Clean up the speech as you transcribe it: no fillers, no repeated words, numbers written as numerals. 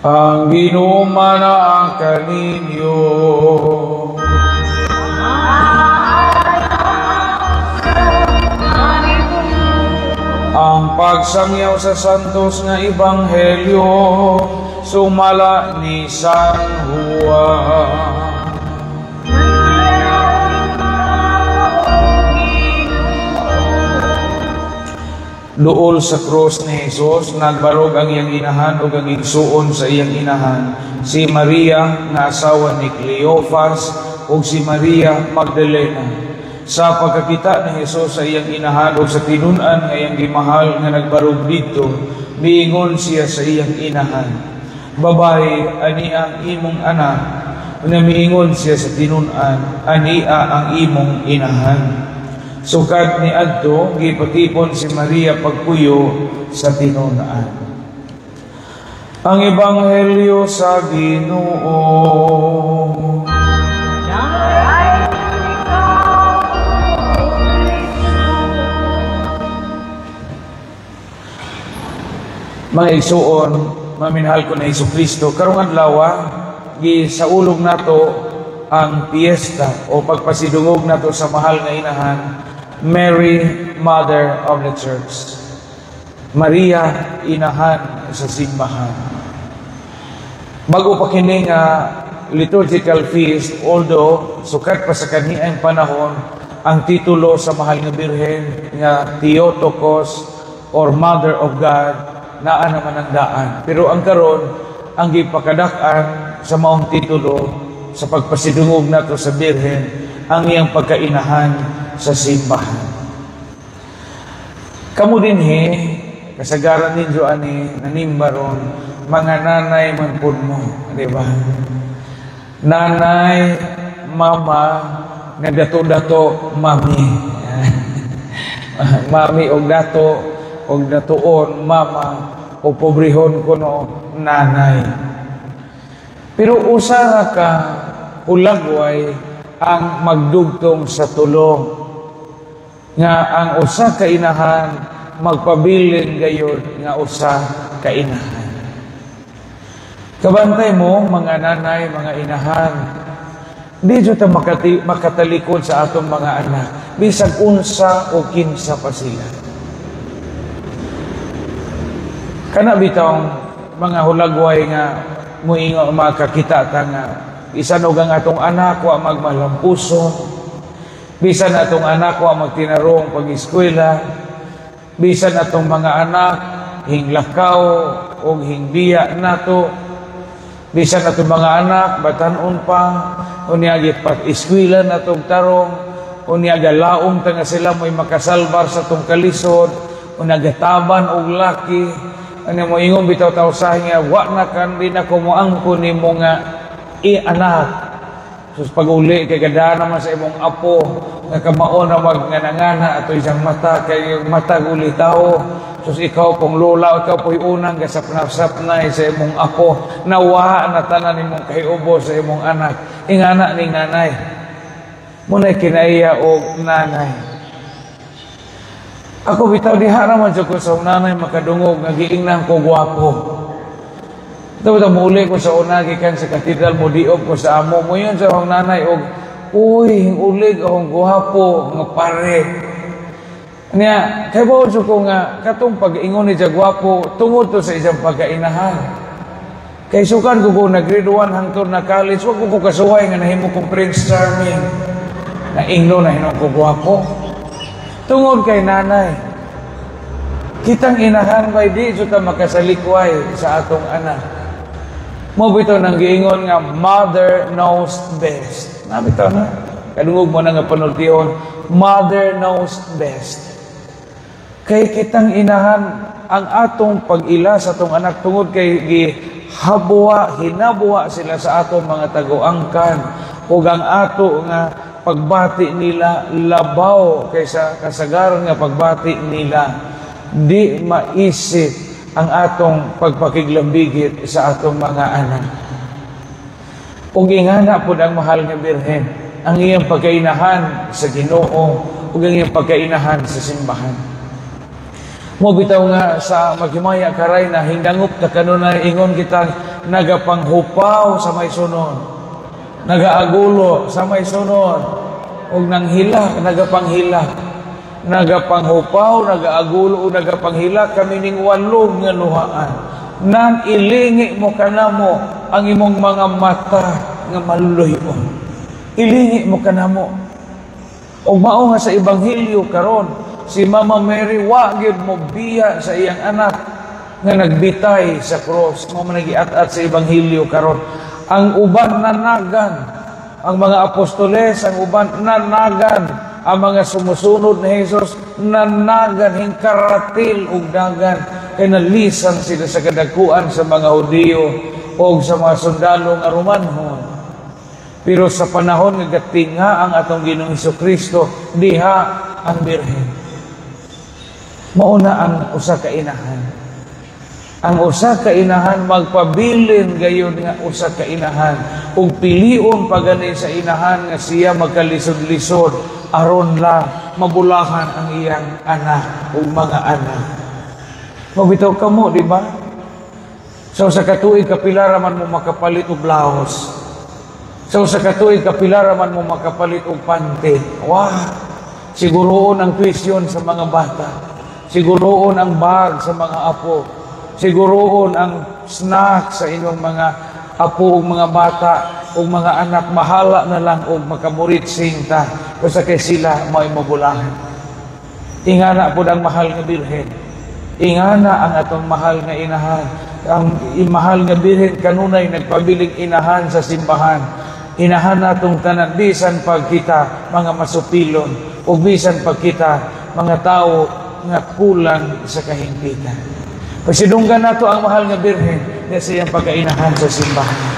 Ang Ginoo manaa kaninyo. Ang pagsangyaw sa santos nga ebanghelyo sumala ni San Juan. Duol sa krus ni Jesus, nagbarog ang iyang inahan ug ang igsuon sa iyang inahan, si Maria nga asawa ni Cleophas ug si Maria Magdalena. Sa pagkakita ni Jesus sa iyang inahan ug sa tinun-an nga iyang gimahal nga nagbarog didto, miingon siya sa iyang inahan, "Babae, ani ang imong anak." Unya miingon siya sa tinun-an, "Ania ang imong inahan." Sukad ni adto, gipatipon si Maria pagpuyo sa tinun-an. Ang Ebanghelyo sa Ginoo. Mga igsuon, maminahal ko na Hesus Kristo, karong adlaw gisaulog nato ang piyesta o pagpasidungog nato sa mahal nga inahan, Mary, Mother of the Church. Maria, inahan sa simbahan. Bago pa kini nga liturgical feast, although sukat pa sa kaniang panahon, ang titulo sa mahal nga Birhen nga Theotokos or Mother of God, naa naman ang daan. Pero ang karon, ang gipakadak-an sa maong titulo sa pagpasidungog nato sa Birhen, ang iyang pagkainahan sa simbahan. Kamu dinhi, kasagaran ninyo ani nanimbaron, mga nanay man pud mo, di ba? Nanay, mama, nga dato-dato, mami. Mami og dato, og datuon, mama, o pobrehon kuno, nanay. Pero usa ra ka hulagway ang magdugtong sa tulo, nga ang usa ka inahan magpabilin gayud nga usa ka inahan. Kabantay mo mga nanay, mga inahan, di jud ta makatalikod sa atong mga anak, bisag unsa o kinsa pa sila. Kana bitong mga hulagway nga muingo makakita ta nga bisan og ang atong anak wa magmalampuson, bisan atong anak wa magtinarong pag-eskwela, bisan atong mga anak hinglakaw og hingbiya nato, bisan atong mga anak batan-on pa, unya gipag-eskwela natong tarong, unya galaom ta nga sila mo'y makasalbar sa atong kalisod, unya gataban og laki, unya moingon bitaw tawsahin nga wa na kan di na ko moangkon nimo nga i-anak. Sus pag-uli kay gada naman sa imong apo nga kamao na magnganangana ato isang mata kay mata uli tao. Sus ikaw pong lola, ikaw po'y unang gasapnap-sapnay sa imong apo, nawa na tanan nimong kahiubo sa imong anak. Ingana ning nanay, muna'y kinaiya og nanay. Ako bitaw diha ra man jud ko sa nanay makadungog nga giingnan ko gwapo. Ito ba muli ko sa una gikan sa katedral, mo diob ko sa amo mo yun sa akong nanay og uy ulig akong gwapo nga pare. Niya kay bawo jud ko nga katong pag-ingon ni gwapo tungod to sa isang pagkainahan. Kay sukan ko na grade 1 hangtod na college, wa ko kasuway nga nahimo kong Prince Charming. Na ingno na hinom ko gwapo. Tungod kay nanay. Kitang inahan bay di jud ta makasalikway sa atong anak. Mo bitaw nang giingon nga mother knows best. Na bitaw na. Kadungog mo na nga panultihon, mother knows best. Kay kitang inahan ang atong pag-ila sa atong anak tungod kay gihabuwa, hinabuwa sila sa atong mga taguangkan ug ang ato nga pagbati nila labaw kaysa kasagaran nga pagbati nila. Di maisip ang atong pagpakiglambigit sa atong mga anak. Ug ingana pud ang mahal nga Birhen, ang iyang pagkainahan sa Ginoo ug ang iyang pagkainahan sa simbahan. Mo bitaw nga sa maghimaya karay na hingdangop ta kanunay, ingon kitang nagapanghupaw sa may sunon. Nagaagulo sa may sunon. Og nanghilak, nagapanghilak. Nagapanghupaw, nagaagulo o nagapanghilak kami ning walog nga luhaan. Nan ilingi mo kanamo ang imong mga mata nga maluluyon. Ilingi mo kanamo. Og mao nga sa ebanghelyo karon, si Mama Mary wa gyud mo biya sa iyang anak nga nagbitay sa cross. Mao man giat-at sa ebanghelyo karon. Ang uban nanagan, ang mga apostoles, ang uban nanagan, ang mga sumusunod ni Jesus nanagan hingkaratil og dagan kay nalisan sila sa kadakuan sa mga Hudiyo o sa mga sundalo nga Romanhon. Pero sa panahon nga gatinga ang atong Ginoong Kristo, diha ang Birhen. Mauna ang usa ka inahan. Ang usa ka inahan magpabilin gayon nga usa ka inahan ug pilion pa gani sa inahan nga siya magkalisod-lisod aron lang mabulahan ang iyang anak ug mga anak. Mabitaw kamo, di ba? So sa katuig kapila ra man mo makapalit og blouse. So sa katuig kapila ra man mo makapalit og panty. Wow! Siguroon ang tuition sa mga bata. Siguroon ang bag sa mga apo. Siguroon ang snack sa inyong mga apo ug mga bata ug mga anak. Mahala na lang og makaburitsing ta basta kay sila mao'y mabulahan. Ingana pud ang mahal nga Birhen. Ingana ang atong mahal nga inahan. Ang mahal nga Birhen kanunay nagpabiling inahan sa simbahan. Inahan natong tanan bisan pag kita mga masupilon o bisan pag kita mga tao nga kulang sa kahimpitan. Pagsidunggan nato ang mahal nga Birhen na siyang pagkainahan sa simbahan.